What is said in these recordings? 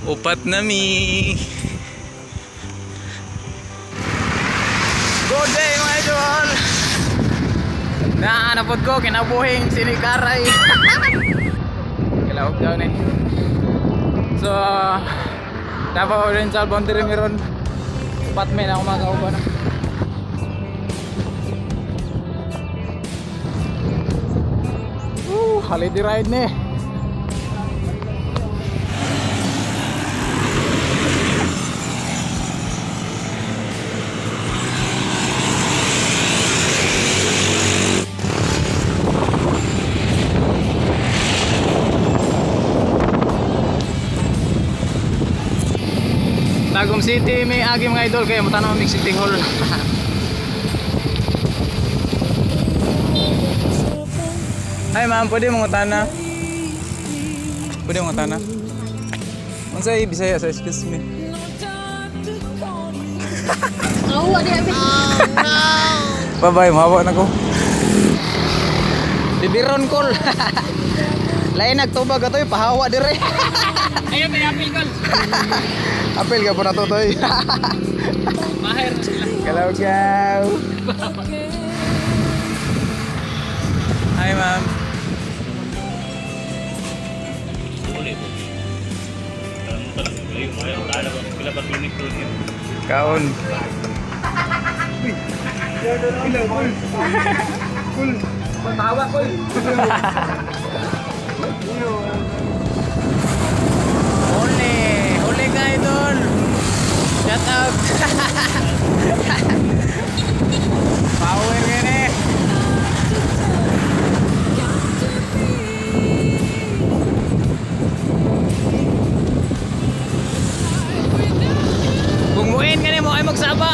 Upat na mi. Good day, mga idol! Naanapod ko, kinabuhing sinikaray. Kilawag daw ni. So, Davao Oriental boundary meron. Upat may na ako mga kauban. Woo, holiday ride ni. Tagum City, may agi mga idol kaya matanaw mig City Hall. Hi ma'am, pwede mo tana? Pwede mo tana? Unsay Bisaya sa "excuse me"? Oo, di abi. Bye-bye, mahawa na ko. Bibiron call. Lain nagtubag atoy pahawa dire. Ayun, may apel call. Apel ka po na to toy. Mahir na sila. Hello, gaw. Hi, ma'am. Ulit. Pila ba clinic to niyo? Kaon. Tawa ko. Huli! Huli ka, idol! Shout out! Power ka na eh! Kung muin ka na mo ay magsaba!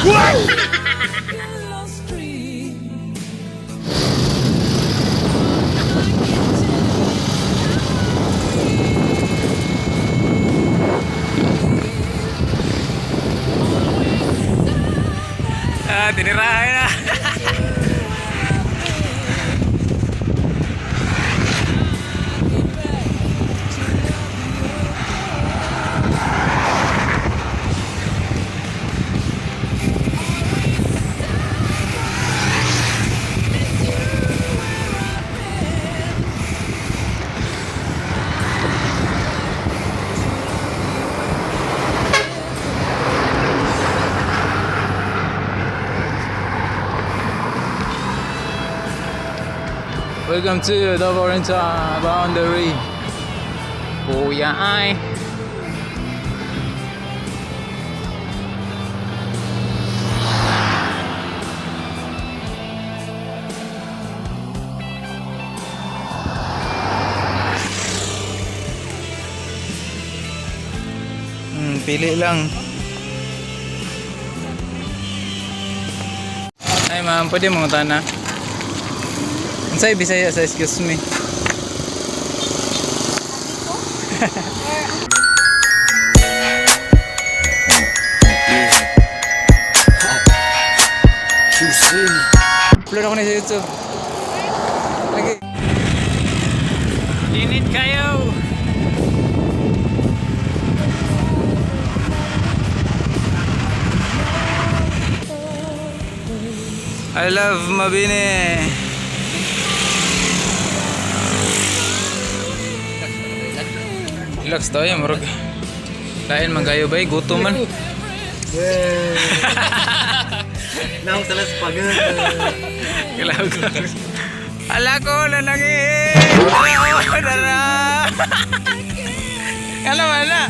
Ah, tinirahan na! Welcome to the Oriental Boundary. Kuya ay. Pili lang. Ay ma'am, pwede mo tana? Unsay Bisaya sa "excuse me"? QC. Upload ako na sa YouTube. Lagi. Init kayo! I love Mabini. Relax tayo, murag. Lain man kayo bay, gutom man. Naong sa las pag. Kailangan ko. Ala ko na nangihin! Oh, dara! Ala wala.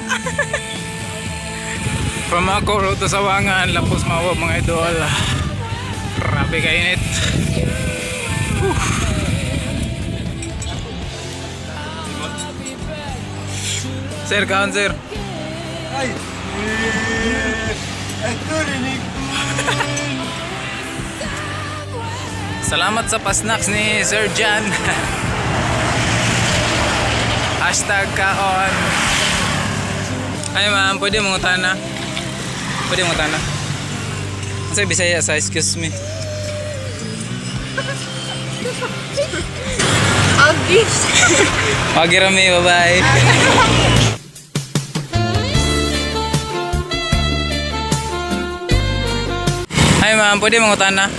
From ako road to Sawangan, Lapos Mawa mga idol. Grabe kainit. Whew. Sir, kaon sir. Ay. Ito rinig. Salamat sa pa-snacks ni Sir Jan. #kaon. Ay ma'am, pwede mo tana? Pwede mo tana? Sa Bisaya sa "excuse me"? Agis. Pagirami, bye-bye. Hi ma'am, pwede mangutana?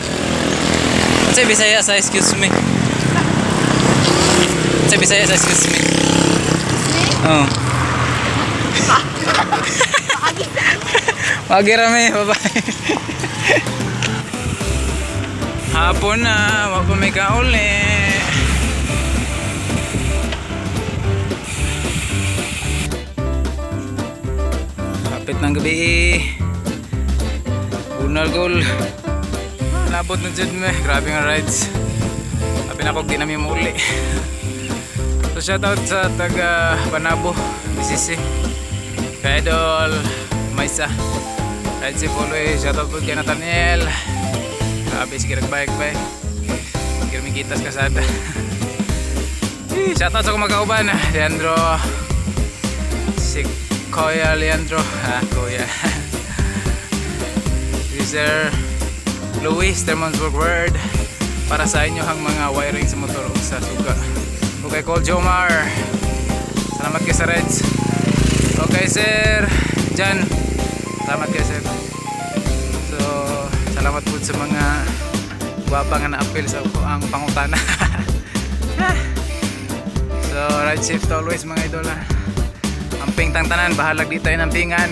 Unsay Bisaya sa "excuse me"? Unsay Bisaya sa "excuse me"? Oh. Wagi rami, bye-bye. Hapon na, wa pa may kauli. Kapit ng gabi. Bunal goal. Nabot na jud me. Grabe nga rides. Sabi na ko, di namin muli. So shoutout sa taga Panabo, BCC. Kay Idol, Maisa. Ride safe always. Shoutout po kay Nathaniel. Grabe, sige nagbike bye. Sige may kitas kasada. Eh, shoutout sa akong magkauban. Leandro. Si Kuya Leandro. Ah, Kuya. Si Sir Luis Termonsburg Word para sa inyo ang mga wiring sa motor o sa suga. Okay, call Jomar. Salamat kay sa Reds. Okay, Sir Jan. Salamat kay Sir. So, salamat po sa mga gwapa nga na-appeal sa ang pangutana. So, ride safe always, mga idol, ah. Amping tang tanan, bahalag di tayo ng pingan.